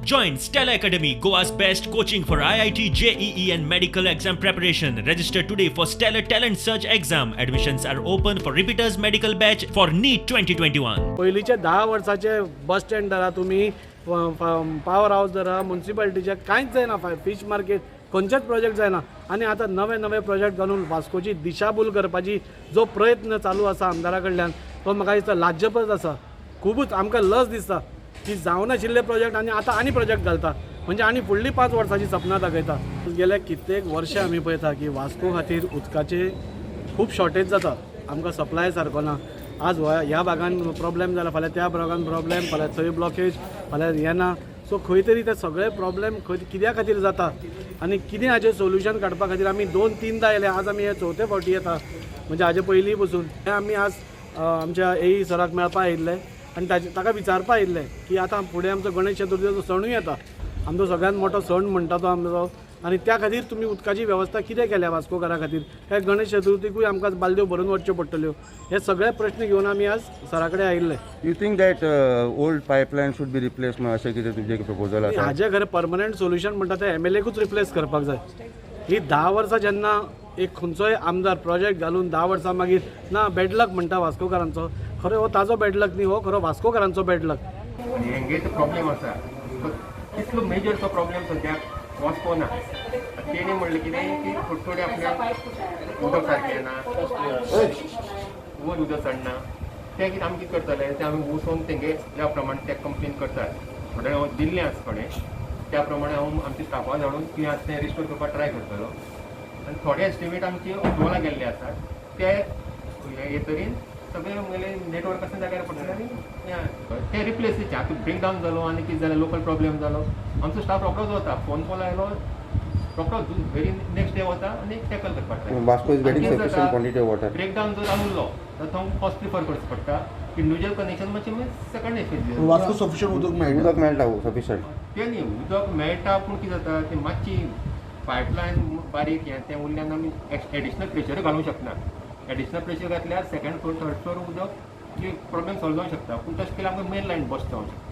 Join Stellar Academy, Goa's best coaching for IIT, JEE and medical exam preparation. Register today for Stellar Talent Search exam. Admissions are open for repeaters medical batch for NEET 2021. पयलींचे 10 वर्साचे bus stand धरा तुमी, power हावस धरा, मुन्सिपालिटीचे कांयच जायना, fish market खंयचेच project जायना. आनी आतां नवे नवे प्रोजेक्ट घालून वास्कोची दिशाभूल करपाची जो प्रयत्न चालू आसा आमदारा कडल्यान तो म्हाका दिसता लाज्यप्रद आसा. खुबूच आमकां लज दिसता की जावनाशिल्ले प्रोजेक्ट आनी आतां आनी प्रोजेक्ट घालता, म्हणजे आनी फुडली 5 वर्सांची सपनां दाखयता. गेल्या कित्येक वर्सां आमी पळयता की वास्को खातीर उदकाचे खूब शॉर्टेज जाता, आमकां सप्लाय सारको ना. आज ह्या भागान प्रॉब्लेम जाला, फाल्यां त्या भागान प्रॉब्लेम, फाल्यां थंय ब्लॉकेज, फाल्यां येना. सो खंय तरी ते सगळे प्रॉब्लेम खंय कित्या खातीर जाता आनी कितें हाजें सोल्युशन काडपा खातीर आमी 2-3दा येयले. आज आमी हे चवथे फावटी येता, म्हणजे हाजे पयलीं पसून हे आमी आज आमच्या एई सराक मेळपा आयिल्ले आनी ताका विचारपा आयिल्ले की आतां फुडें आमचो गणेश चतुर्थीचो सणूय येता, आमचो सगळ्यांत मोठो सण म्हणटा तो आमचो, आनी त्या खातीर तुमी उदकाची वेवस्था कितें केल्या वास्कोकारा खातीर? काय गणेश चतुर्थीकूय आमकां बालद्यो भरून वचच्यो पडटल्यो? हे सगळे प्रश्न घेवन आमी आज सरा कडेन आयिल्ले. You think that old pipeline should be replace, अशें कितें तुजें प्रपोजल आसा? हाजे खरें परमनंट सोल्युशन म्हणटा तें एमएलएकूच रिप्लेस करपाक जाय. ही 10 वर्सां जेन्ना एक खंयचोय आमदार प्रोजेक्ट घालून 10 वर्सां मागीर ना बॅडलक म्हणटा वास्कोकारांचो, खरो हो ताजो बॅडलक न्ही, हो खरो वास्कोकारांचो बॅडलक. आनी हेंगे तो प्रॉब्लेम आसा तो तितलो मेजर तो प्रॉब्लेम सद्याक वास्को ना. तेणी म्हणलें कितें की थोडे थोडे आपल्या उदक सारकें येना, वयर उदक चडना, तें कितें आमी कितें करतले तें आमी वचून तेंगे ज्या प्रमाणे ते कंप्लेन करतात थोडे हांव दिल्लें आसा थोडे त्या प्रमाणे हांव आमच्या स्टाफाक धाडून कितें आसा तें रिस्टोर करपाक ट्राय करतलो. आनी थोडे एस्टिमेट आमचे अप्रुवला गेल्ले आसात ते हे तरेन सगळे म्हगेले नेटवर्क आसा जाग्यार पडटले आनी ते रिप्लेस. आतां ब्रेकडावन जालो आनी कितें जालें लोकल प्रॉब्लेम जालो, आमचो स्टाफ रोकडोच वता, फोन कॉल आयलो रोकडोच व्हेरी नेक्स्ट डे वता आनी टॅकल करपाक try. Vasco is getting sufficient quantity of water. Breakdown जर उरलो तर तो कॉस्ट प्रिफर करचो पडटा. इंडिविज्युअल कनेक्शन मातशें सेकंड एफेज. वास्को सफिशियंट उदक मेळटा? उदक मेळटा सफिशियंट तें न्ही, उदक मेळटा पूण कितें जाता तें मातशी पायपलायन बारीक हें तें उरल्यान आमी एडिशनल प्रेशर घालूंक शकना. एडिशनल प्रेशर घातल्यार सेकंड फ्लोर थर्ड फ्लोर उदक प्रॉब्लेम सॉल्व जावंक शकता, पूण तशें केल्यार आमकां मेन लायन बस्ट जावंक शकता.